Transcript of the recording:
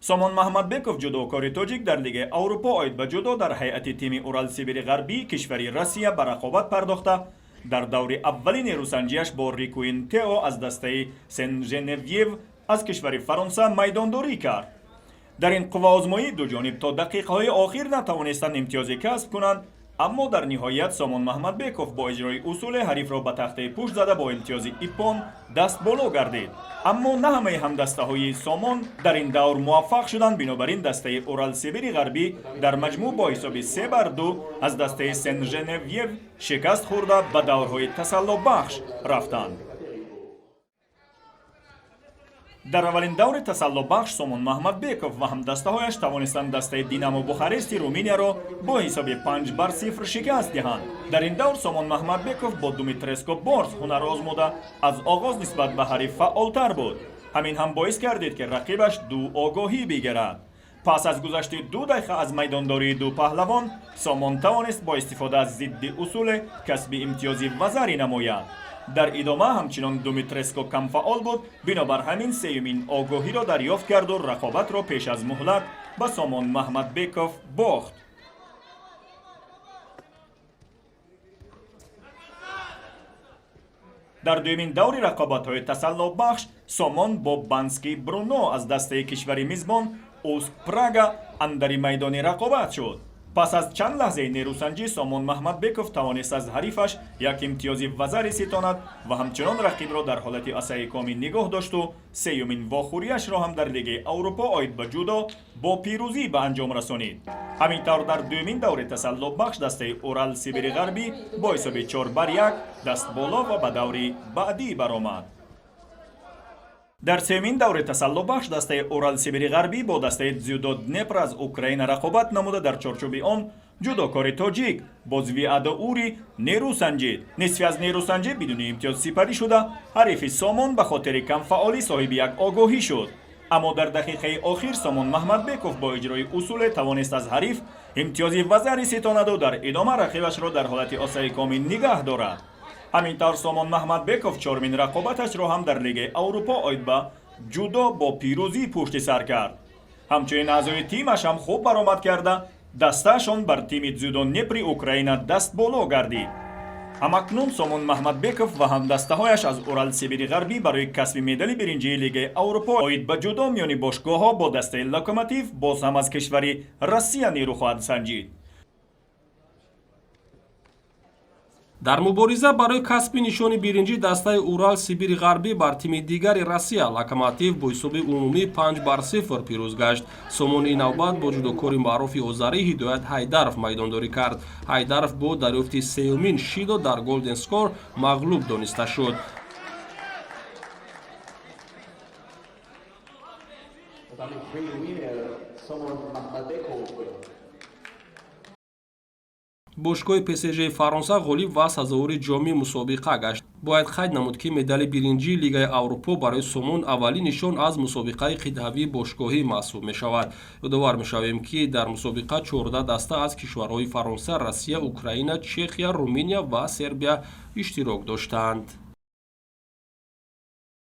Сомон Маҳмадбеков, ҷудокори тоҷик, дар Лигаи Аврупо оид ба ҷудо дар ҳайати тими Урал-Сибири Ғарбии кишвари Россия ба рақобат пардохта, дар даври аввали нерӯсанҷиаш бо Рикуин Тео аз дастаи Сен-Женевьев аз кишвари Фаронса майдондорӣ кард. Дар ин қувваозмоӣ ду ҷониб то дақиқаҳои охир натавонистанд имтиёзе касб кунанд, аммо дар ниҳоят Сомон Маҳмадбеков бо иҷрои усуле ҳарифро ба тахтаи пушт зада, бо имтиёзи иппон даст боло гардид. Аммо на ҳамаи ҳамдастаҳои Сомон дар ин давр муваффақ шуданд. Бинобар ин дастаи Урал-Сибири Ғарбӣ дар маҷмӯъ бо ҳисоби 3-2 аз дастаи Сен-Женевьев шикаст хӯрда, ба даврҳои тасаллобахш рафтанд. Дар аввалин даври тасаллобахш Сомон Маҳмадбеков ва ҳамдастаҳояш тавонистанд дастаи Динамо Бухарести Руминияро бо ҳисоби 5-0 шикаст диҳанд. Дар ин давр Сомон Маҳмадбеков бо Думитреско Борз ҳунар озмуда, аз оғоз нисбат ба ҳариф фаъолтар буд. Ҳамин ҳам боис гардид, ки рақибаш ду огоҳӣ бигирад. Пас аз гузашти 2 дақиқа аз майдондории ду паҳлавон, Сомон тавонист бо истифода аз зидди усуле касби имтиёзи вазарӣ намояд. Дар идома ҳамчунон Думитреско камфаъол буд, бинобар ҳамин сеюмин огоҳиро дарёфт карду рақобатро пеш аз муҳлат ба Сомон Маҳмадбеков бохт. Дар дуюмин даври рақобатҳои тасаллобахш Сомон бо Бански Бруно аз дастаи кишвари мизбон Уск Прага андари майдони рақобат шуд. Пас аз чанд лаҳзаи нерӯсанҷӣ Сомон Маҳмадбеков тавонист аз ҳарифаш як имтиёзи вазаре ситонад ва ҳамчунон рақибро дар ҳолати асаи комӣ нигоҳ дошту сеюмин вохӯрияшро ҳам дар Лигаи Аврупо оид ба ҷудо бо пирӯзӣ ба анҷом расонид. Ҳамин тавр, дар дуюмин даври тасаллобахш дастаи Урал Сибири Ғарбӣ бо ҳисоби 4-1 даст боло ва ба даври баъдӣ баромад. Дар сеюмин даври тасаллобахш дастаи Урал Сибири Ғарбӣ бо дастаи Дзюдо Днепр аз Украина рақобат намуда, дар чорчӯби он ҷудокори тоҷик бо Звиадо Ури нерӯ санҷид. Нисфи аз нерӯсанҷӣ бидуни имтиёз сипарӣ шуда, ҳарифи Сомон ба хотири камфаъолӣ соҳиби як огоҳӣ шуд. Аммо дар дақиқаи охир Сомон Маҳмадбеков бо иҷрои усуле тавонист аз ҳариф имтиёзи вазари ситонаду дар идома рақибашро дар ҳолати осаи комил нигаҳ дорад. Ҳамин тавр, Сомон Маҳмадбеков чорумин рақобаташро ҳам дар Лигаи Аврупо оид ба ҷудо бо пирӯзӣ пушти сар кард. Ҳамчунин аъзои тимаш ҳам хуб баромад карда, дастаашон бар тими Дзюдо Днепри Украина даст боло гардид. Ҳамакнун Сомон Маҳмадбеков ва ҳамдастаҳояш аз Урал Сибири Ғарбӣ барои касби медали биринҷии Лигаи Аврупо оид ба ҷудо миёни бошгоҳҳо бо дастаи Локомотив, боз ҳам аз кишвари Россия, нерӯ хоҳад санҷид. Дар мубориза барои касби нишони биринҷӣ дастаи Урал Сибири Ғарбӣ бар тими дигари Россия Локомотив бо ҳисоби умумӣ 5-0 пирӯз гашт. Сомон ин навбат бо ҷудокори маъруфи озарӣ Ҳидоят Ҳайдаров майдондорӣ кард. Ҳайдаров бо дарёфти сеюмин шидо дар голден скор мағлуб дониста шуд. Tatami 3 winner, Somon Makhmadbekov. Бошгоҳи ПСЖ Фаронса ғолиб ва сазовори ҷоми мусобиқа гашт. Бояд қайд намуд, ки медали биринҷии Лигаи Аврупо барои Сомон аввалин нишон аз мусобиқаи қитъавии бошгоҳӣ маҳсуб мешавад. Ёдовар мешавем, ки дар мусобиқа 14 даста аз кишварҳои Фаронса, Россия, Украина, Чехия, Руминия ва Сербия иштирок доштанд.